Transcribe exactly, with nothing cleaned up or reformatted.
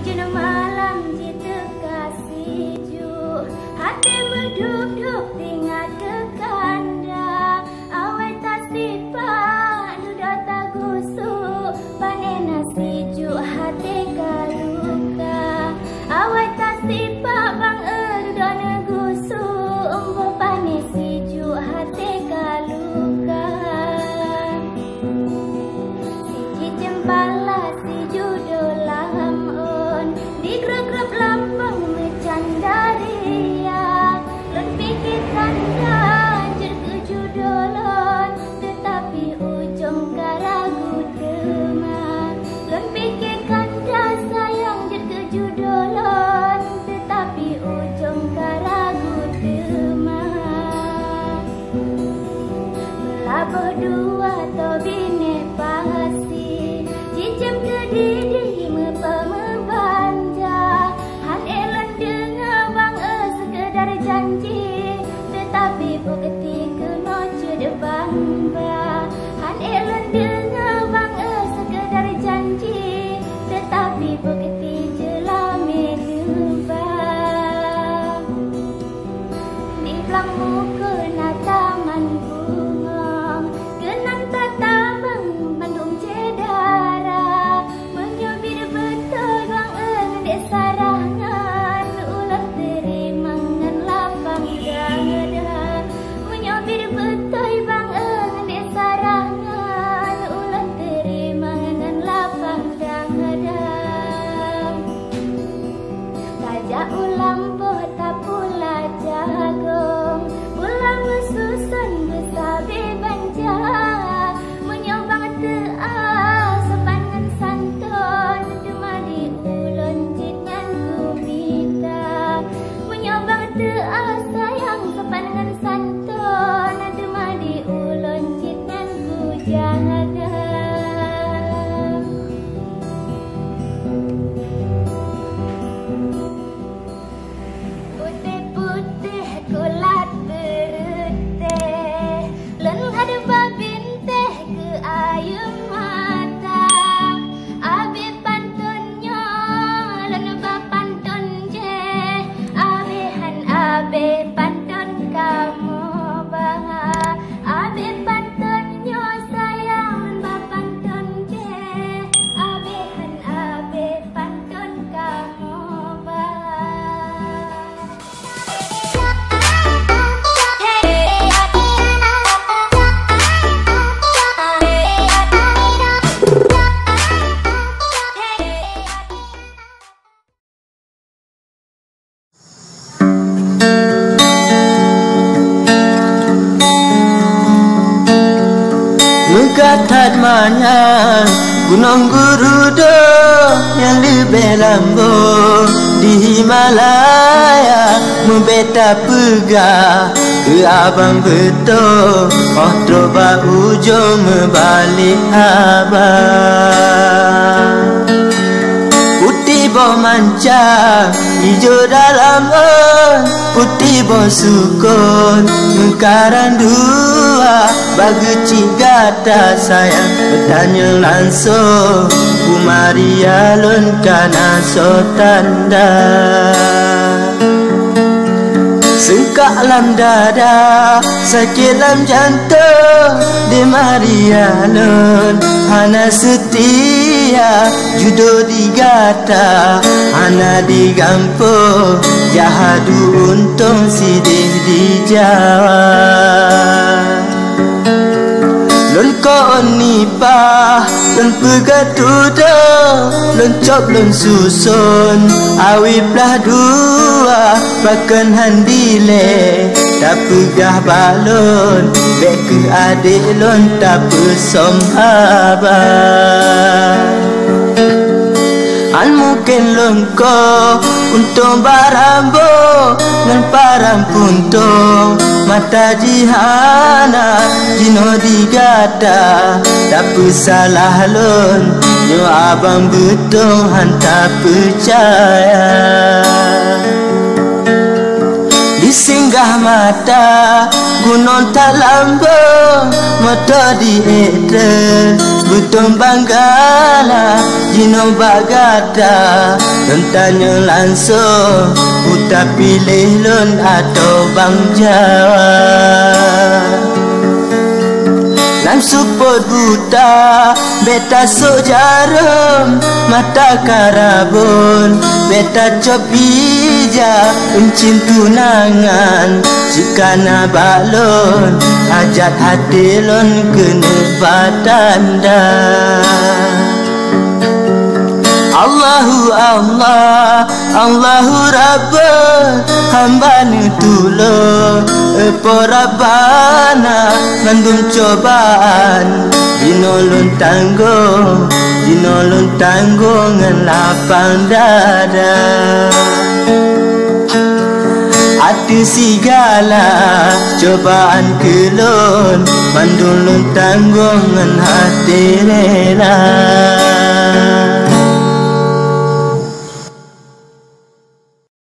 Jeuet malam jiteuka sijuek, até meudub-dub teuingat keu kanda. Awai tasipak dudoe tagusuk, pané na sijuek até ka luka. Awai tasipak bang e dudoe neugusuk, emboh pané sijuek até ka luka. Sijicém pala sijudoe lam ôn, digrab-grab lambang meucandaria. Lôn pike kanda jeuet keu judoe lôn, teutapi ujong ka ragu teuma. Lôn pike kanda sayang jeuet keu judoe lôn, teutapi ujong ka ragu teuma. Meulaboh dua toh binéh pasi, jicém keudidih meupeumeubanja. Han ék lôn deungoe bang e seukeudar janji, teutapi bukeuti keunoe cit bamba. Han ék lôn deungoe bang e seukeudar janji, teutapi bukeuti jeulamé neuba. Di blang mukeue na taman bungong, keunan tatabang bandum syedara. Meunyoe biet beutôi bang e ngon dék Sarah nyan, ulôn teurimong ngon lapang dada. Meunyoe biet beutôi bang e ngon dék Sarah nyan, ulôn teurimong ngon lapang dada. Tajak u lampôh tapula jagong, pula meususon beusabe banja. Meunyoe bang teu'a sopan ngon santôn, teuma di ulôn cit nyan kumita. Meunyoe bang teu'a sayang sopan ngon santôn, teuma di ulôn cit nyan kujaga. Putéh-putéh kulat beureuteh, lôn hadeup babintéh keu ayeue mata. Abéh pantôn nyoe lôn ba pantôn jéh, abéh han abéh pantôn kamoe ba. Abéh pantôn nyoe sayang lôn ba pantôn jéh, abéh han abéh pantôn kamoe ba. Meugah that manyang gunong Geurudong nyang leubeh lambong di Himalaya. Meubeda peugah keu abang beutôi, 'oh trok bak ujong meubalek haba. Putéh boh manca ijo dalam ôn, putéh boh sukon meukarang dua. Bak geuchik gata sayang, beutanyong langsong, Bu Maria lôn ka na soe tanda. Seungkak lam dada, sakét lam jantong, di Maria lôn hana seutia. Judo di gata hana di gampông, jak hadu untông sideh di Jawa. Lôn kon nipah, lôn peugah tudoh, lôn cop lôn suson, awi plah dua, pakon han dilée tapeugah bak lôn, bék keuh adék lôn tapeusöm haba. An mungken lôn koh untông bak Rambo ngon parang puntông, mata jih hana jinoe di gata, tapeusalah lôn nyoe abang beutông han tapeucaya. Di singgah mata Gunong talambong, moto di ék treu, beutông banggala, jinoe bak gata, lôn tanyong langsong, peue tapiléh lôn atau bang Jawa. Lam seupôt buta, bèk tasôk jarôm, mata karabôn, bèk tacôb ija, euncien tunangan, jika na bak lôn, hajat até lôn keuneuk batanda. Allahu Allah, Allahu Rabbana, hamba neutulông, eh, Po Rabbana, mandum cobaan, jinoe lôn tanggông, jinoe lôn tanggông ngon lapang dada. Ateueh sigala cobaan keu lôn, mandum lôn tanggông ngon até rela.